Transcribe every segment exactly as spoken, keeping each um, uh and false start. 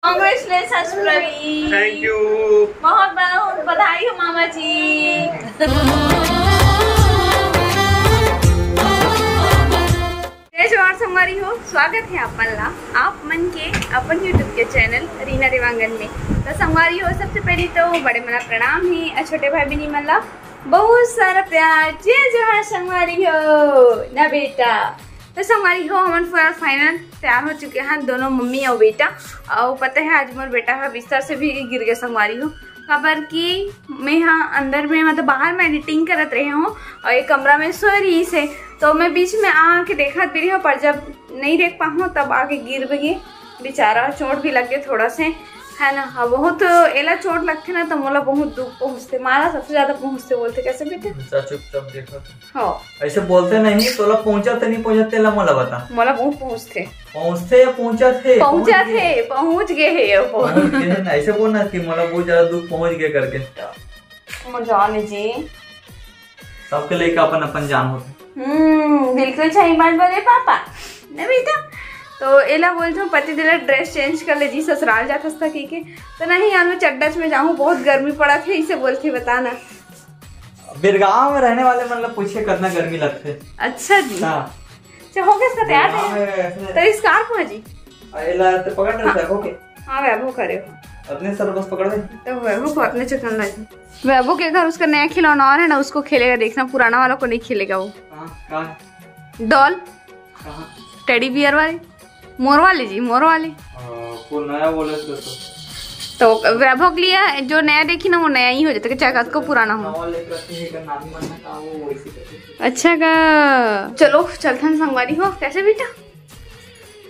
Congratulations Praveen. Thank you। बहुत बहुत बधाई हो मामा जी। जय जोहार संगवारी हो, स्वागत है आप मन ला आप मन के अपन YouTube के चैनल रीना देवांगन में। तो संगवारी हो, सबसे पहले तो बड़े मन ला प्रणाम हे, अउ छोटे भाई बहिनी मन ला बहुत सारा प्यार। जय जोहार संगवारी हो ना बेटा। तो संगवारी हो, हमन पूरा फाइनल तैयार हो चुके हैं, दोनों मम्मी अउ बेटा। अउ पता है, आज मोर बेटा ह बिस्तर से भी गिर गया संगवारी हो, काबर कि मैं हा अंदर में, मतलब बाहर में एडिटिंग करत रहे हूँ अउ एक कमरा में सोए रहिस हे, तो मैं बीच में आके देखत भी रही हूँ, पर जब नहीं देख पाहूँ तब आके गिर भी गए बेचारा, चोट भी लग गए थोड़ा से, है ना। अब बहुत एला चोट लगथे ना, तो मोला बहुत दुख पहुँचथे, माला सबसे ज्यादा पहुँचथे बोलथे। कैसे बेटा? बच्चा चुपचाप देखत। हाँ। ऐसे बोलते नहीं, तोला पहुँचा तो नहीं पहुँचा, तेला मोला बता। मोला बहुत पहुँचथे। पहुँचथे या पहुँचा थे? पहुँचा थे, पहुँच गए हे, पहुँच गए हे ना, ऐसे बोलना कि मोला बहुत ज्यादा दुख पहुँच गया करके। मजा आने जी। सबके लइका अपन अपन जान होथे। हम्म, बिल्कुल सही बात बोले पापा। ना बेटा, तो एला बोलथूं, पति देला ड्रेस चेंज कर ले जी, ससुराल जाथस त कहिके। तो नहीं यार, मैं चड्डा में जाहूँ, बहुत गर्मी पड़त हे, इसे बोलथे, बता ना। बिरगांव में रहने वाले मन ला पूछे, कितना गर्मी लगथे। अच्छा जी। हाँ। अच्छा, हो गया इसका तैयार है। तो स्कार्फ हो जी। एला तो पकड़ रहे थे, ओके। हाँ, वैभव करे हो। अपने सर बस पकड़ दे। तो वैभव को अपने चक्कर लगे। वैभव के घर उसका नया खिलौना और है ना, उसको खेलेगा, देखना, पुराना वाला को नहीं खेलेगा वो। हाँ, कहाँ है? डॉल। कहाँ? टेडी बियर वाले। मोर वाले जी, मोर वाले। हाँ, वो नया बोले थे तो। तो वैभव के लिए जो नया देखी ना, वो नया ही हो जाता है, चाहे कतको पुराना हो। नवा लेकर के एक नानी मन ना का वो वैसे करके। अच्छा का, चलो चलथन संगवारी हो। कैसे बेटा?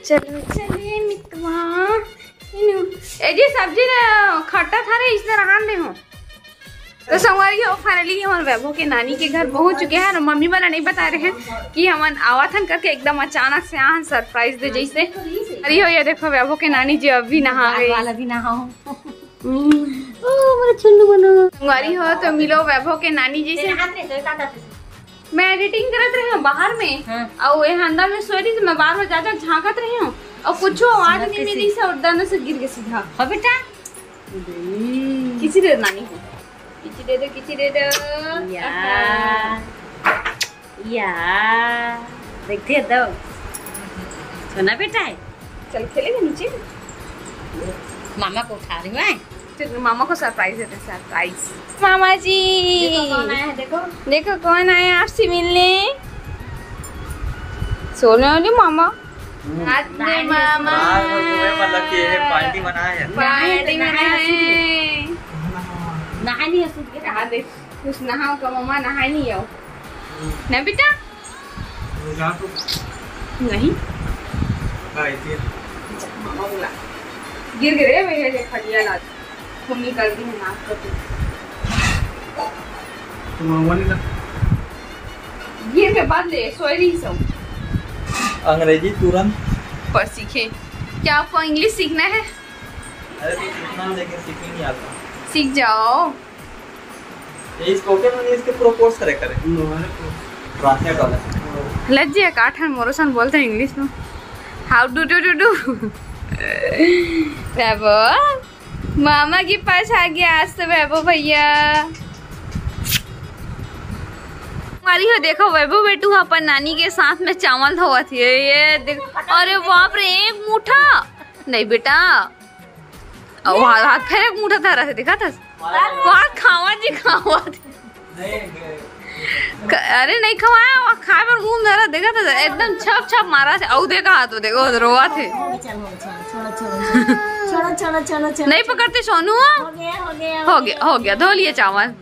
चलो चलिए मितवा। इनु। ए जी, सब्जी ना खट्टा था रे, इसने रहन दे हो। तो संगवारी हो, finally हमन वैभव के नानी के घर पहुंच चुके हैं और मम्मी वाला नहीं बता रहे हैं कि हमन आवत हन करके, एकदम अचानक से आहन, सरप्राइज दे जैसे। अरे हो, ये देखो वैभव के नानी जी अभी नहा रही। वाला भी नहाओ। ओ, मेरा चुन्नू बनो। संगवारी हो तो मिलो वैभव के नानी जी से। मैं एडिटिंग करत रहे हूँ बाहर में, हाँ। और ये अंदर में सोई रही थी, मैं बार बार जा जा झांकत रहे हूँ और कुछ आवाज नहीं मिली से, और दन से गिर गए सीधा। हाँ बेटा। किसी दे नानी को, किसी दे दो, किसी दे दो। या। या। देखते हैं तो। सोना बेटा है। चल खेलेगा नीचे। मामा को उठा रही हूँ मैं। फिर मामा को सरप्राइज देते हैं, सरप्राइज। मामा जी। देखो कौन आया है, देखो। देखो कौन आया आपसे मिलने। सोने वाली मामा। हम्म। आज ने मामा। आज वो तुम्हें मतलब कि ये पार्टी बनाया है। पार्टी बनाया है। नहानी है सूत के। कहाँ देख, कुछ नहाओ का मामा, नहानी हो। ना बेटा? वो जा तो। नहीं। हाँ, इतनी। अच्छा, मामा बोला। गिर गए भैया, ये खटिया ला। खून निकल गई है नाक का तो। तो मामा ने कहा। गिर के बाद ले, सोए रही सब। अंग्रेजी तुरंत। पर सीखे। क्या आपको इंग्लिश सीखना है? अरे, तो सीखना है, लेकिन सीख ही नहीं आता। सीख जाओ। ये इसको क्या, मैंने इसके प्रपोज करे करे। ट्रांसलेट वाला। लज्जिया काठन मोरोसन बोलते हैं इंग्लिश में। How do do do do? वैभव, मामा के पास आ गया आज तो वैभव भैया। हमारी हो देखो, वैभव बेटू अपन नानी के साथ में चावल धोवत है। ये देख, अरे बाप रे, एक मुठा नहीं बेटा। अउ हाथ, हाथ फेर एक मुठा धरा हे, देखा था? वो हाथ खावा जी, खावा जी। क-, अरे नहीं खवाया, वो खाए बर मुंह धरा, देखा था? एकदम छप छप मारा थे। अउ देखा हाथ, वो देखो, वो रोवा थे। चलो, चलो, चलो, चलो, चलो, चलो, चलो, चलो, चलो। नहीं पकड़ते सोनू। हो गया, हो गया, हो गया, हो गया, धो लिए चावल।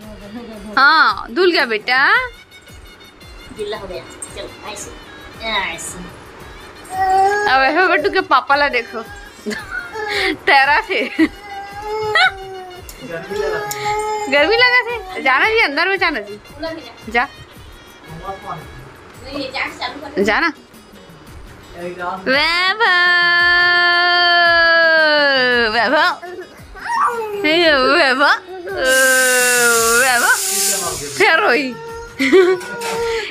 हाँ, धुल गया बेटा। गिल्ला हो गया। चल, ऐसे, ऐसे। अब वैभव बेटू के पापा ला देखो। तैरा थे। गर्मी लगा थे। जाना जी, अंदर में जाना जी। जा। नहीं, ये जाके चालू कर। जाना। वैभव, वैभव, हे वैभव, ओ, वैभव, फेर होई।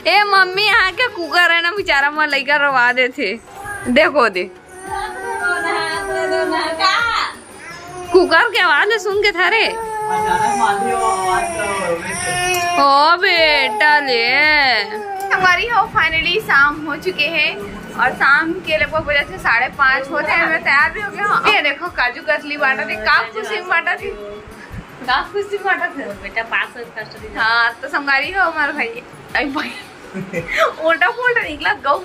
ए मम्मी, यहाँ के कुकर है ना, बेचारा मोर लइका रोवा देथे। देखो दे। कुकर के आवाज ल सुन के थारे। ओ बेटा ले। हमारी हो, finally शाम हो चुके हैं और शाम के लगभग बजे थे साढ़े पाँच होते हैं। मैं तैयार भी हो गया हूँ। ये देखो काजू कतली बांटा थे, का खुशी में बांटा थे, का खुशी में बांटा थे। बेटा पास हो first division। हाँ तो संगवारी हो हमारे भाई, अरे भाई उल्टा पुल्टा निकला गौ।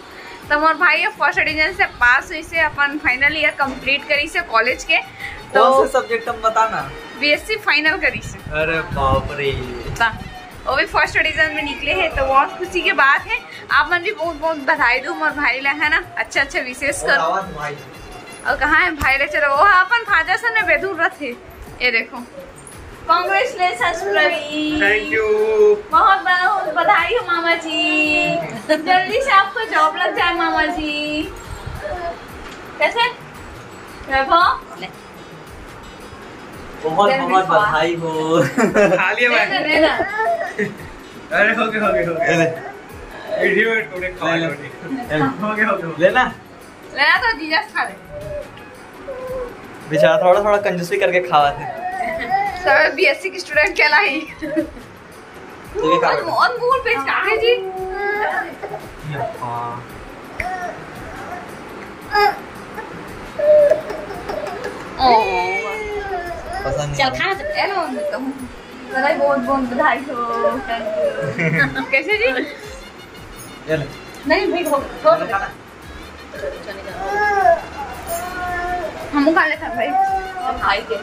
तो हमारे भाई अब first division से पास हुई से अपन final year complete करी से college के। तो कौन से subject हम बताना? B S C final करी से। अरे बाप रे। ता, वो भी first division में निकले हैं तो बहुत खुशी की बात है। आप मन भी बहुत बहुत बधाई दो हमारे भाई ला, है ना, अच्छा अच्छा wishes और करो। आवाज भाई। और कहाँ है भाई ले? चलो वो अपन फादर से में बेदूर रखे। ये देखो, congratulations प्रवीण। Thank you। बहुत बहुत बधाई हो मामा जी, जल्दी से आपको job लग जाए मामा जी। कैसे वैभव? बहुत बहुत बधाई हो। खा लिया भाई। दे ना। अरे हो गया हो गया हो गया। ये ले। Video में तूने खा ले, ले। लिया। ले ले। हो गया हो गया हो गया। लेना। लेना तो जीजा से खा ले। बेचारा थोड़ा थोड़ा कंजूसी करके खावा थे। सब B S C की student कहलाई। तू भी खा ले। अनमोल पे चाहे जी। हाँ। ओ। पसंद नहीं चल आया। खा तो। अरे, बहुत बहुत बधाई हो। Thank you। कैसे जी? ये ले। नहीं भाई, हो, हो। हम खा लेते हैं भाई। और भाई के।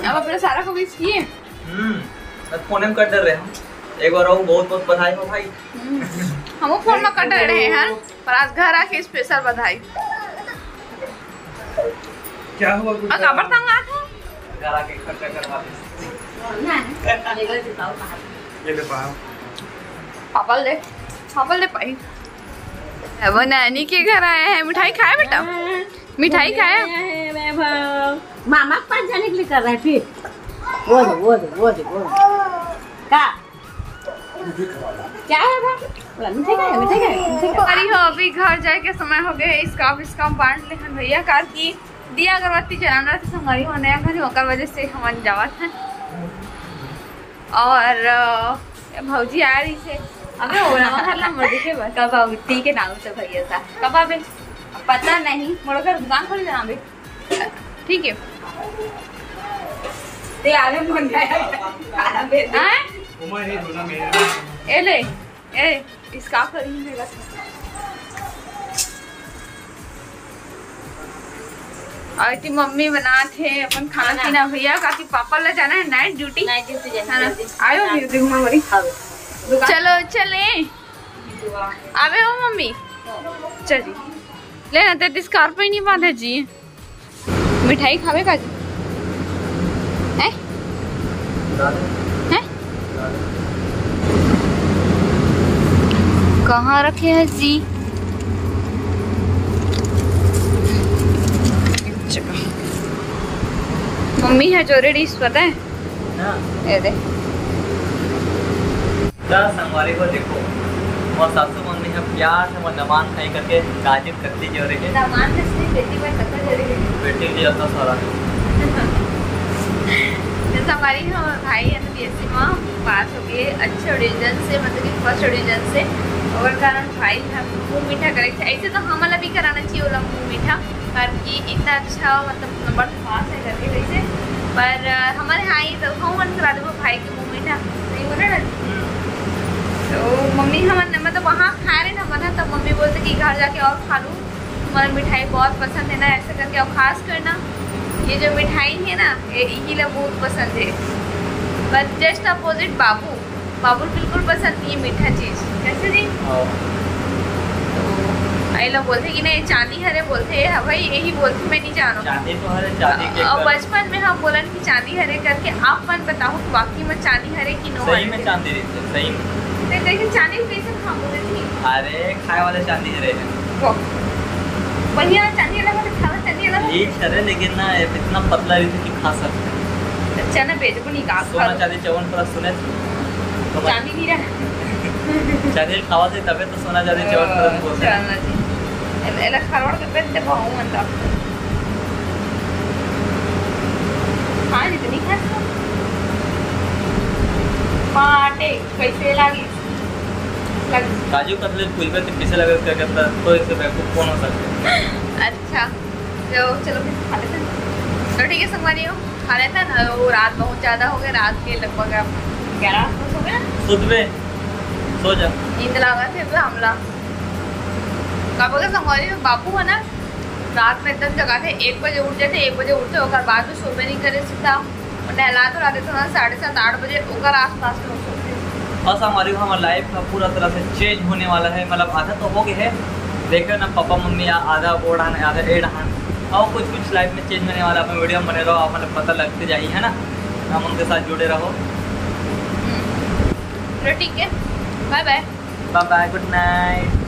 अब अपने सारा को wish किए। हम्म। अब फोन में कर डर रहे हम। एक बार और बहुत बहुत बधाई हो भाई। हम्म। हम फोन में कर डर रहे हैं, पर आज घर आके special बधाई। क्या हुआ गुड्डा? काबर तंग आत हो? घर आके खर्चा करवा दे। ये ले पाओ। पापा ले, पापा ले पाई। अब नानी के घर आया है, मिठाई खाया बेटा? मिठाई खाया? मामा के पास जाने के लिए कर रहा है फिर। वो दे, वो दे, वो दे, वो दे। का? क्या है भाई? बोला, "मिठाई खाएगा, मिठाई खाएगा, मिठाई खाएगा।" अरे हो, अभी घर जाए के समय हो गया है, scarf scarf बांट ले हन भैया, कार की दिया अगरबत्ती जलाना रहिथे संगवारी हो, नया घर हे, ओकर वजह से हमन जावत हन। और, अ, भौजी आ रही से, अबे ओला घर ला मोर देखे बर। कब आऊ? ठीक है ना, तो भैया सा। कब आबे? पता नहीं, मोर घर दुकान खोल जाना बे। ठीक है। ते आले मन गया। हैं? उमर ही दो ना मेरा। ए ले, ए, इसका करी मेरा। और इतनी मम्मी बनात हे अपन खाना खाना। पीना। भैया काकी पापा ला जाना है night duty। Night duty जाना है, है ना? जल्दी। आयो, ये देखो हमारी। हाँ। दुकान। चलो चले। आवे हो मम्मी? चली। ले ना, ते scarf ही नहीं बांधे जी। मिठाई खावे का जी? हैं? हैं? कहाँ रखे है जी? अच्छा। मम्मी है जो ready, पता है? हाँ। ये दे। त संगवारी हो, देखो, मोर सासू मम्मी ह प्यार से मोर दमांद खाही करके गाजित कत्ती जोरे हे। दमांद से बेटी बर कत्ता जोरे हे। बेटी जी अतना सारा। त संगवारी हो, भाई है तो B S C में पास हो गए अच्छे division से, मतलब कि first division से। ओकर कारण भाई हम मुंह मीठा करे थे। ऐसे तो हमला भी कराना चाहिए ओला मुंह मीठा, कारण कि इतना अच्छा, मतलब, number पास है करके वैसे। पर, अ, हमारे यहाँ ये तो हम मन करा देबो भाई के मुंह मीठा, नहीं बोला ना। हम्म। तो मम्मी हमन, मतलब, वहाँ खाए रहे ना मन, तब मम्मी बोलते कि घर जाके और खा लूँ, तुम्हारी मिठाई बहुत पसंद है ना, ऐसे करके। और खास कर ना ये जो मिठाई है ना, ये इही ला बहुत पसंद है। पर just opposite बाबू, बाबू बिल्कुल पसंद नहीं है मीठा चीज। कैसे जी? हाँ। तो आई लोग बोलते कि नहीं, चांदी हरे बोलते हैं, हाँ भाई, यही बोलते, मैं नहीं जानू। चांदी तो हरे, चांदी के और कर- बचपन में हम बोलन कि चांदी हरे करके। आप मन बताओ कि वाकई में चांदी हरे कि नो सही हरे? में चांदी रहिथे, सही में। तो लेकिन चांदी कैसे खा बोले थी? अरे, खाए वाले चांदी हरे हैं। वो बढ़िया चांदी अलग होते, खावा चांदी अलग होते। लीच हरे, लेकिन ना, ये इतना पतला रहिथे कि खा सकते हैं। अच्छा ना, बेच को निकाल सोना खा लो। चांदी चवन परत सुने थे? तो चांदी नहीं रहा। चांदी खावा थे तबे तो सोना चांदी चवन परत बोलते हैं। चलना जी। एला खरोड़ के पेट दे बहु मन ला। हाँ, जितनी खास हो। पाटे, कैसे लागी? लग- काजू कतली पूछबे तो कैसे लगे, क्या कहता, तो इससे बेवकूफ कौन हो सकता है? अच्छा, जो, चलो फिर खा लेते हैं। तो ठीक है संगवारी हो, खा लेते हैं ना। वो रात बहुत ज्यादा हो गया, रात के लगभग अब ग्यारह आसपास हो गया। सुतबे, सो जा। नींद लागा थे हमला। का बोले संगवारी हो, बाबू है ना, रात में एकदम जगा थे, एक बजे उठ जाते, एक बजे उठते, ओकर बाद में सोबे नहीं करे सीधा। और नहला तो रहते थे ना साढ़े सात, आठ बजे, ओकर आसपास में हो सकते। बस हमारी, हमार लाइफ का पूरा तरह से चेंज होने वाला है, मतलब आधा तो हो गया है, देखे ना पापा मम्मी आ-, आधा ओढ़ान, आधा एढ़ान, और कुछ कुछ लाइफ में चेंज होने वाला है। अपने वीडियो में बने रहो, आप मतलब पता लगते जाइए, है ना, हम उनके साथ जुड़े रहो। हम्म। चलो ठीक है, बाय बाय। बाय बाय, गुड नाइट।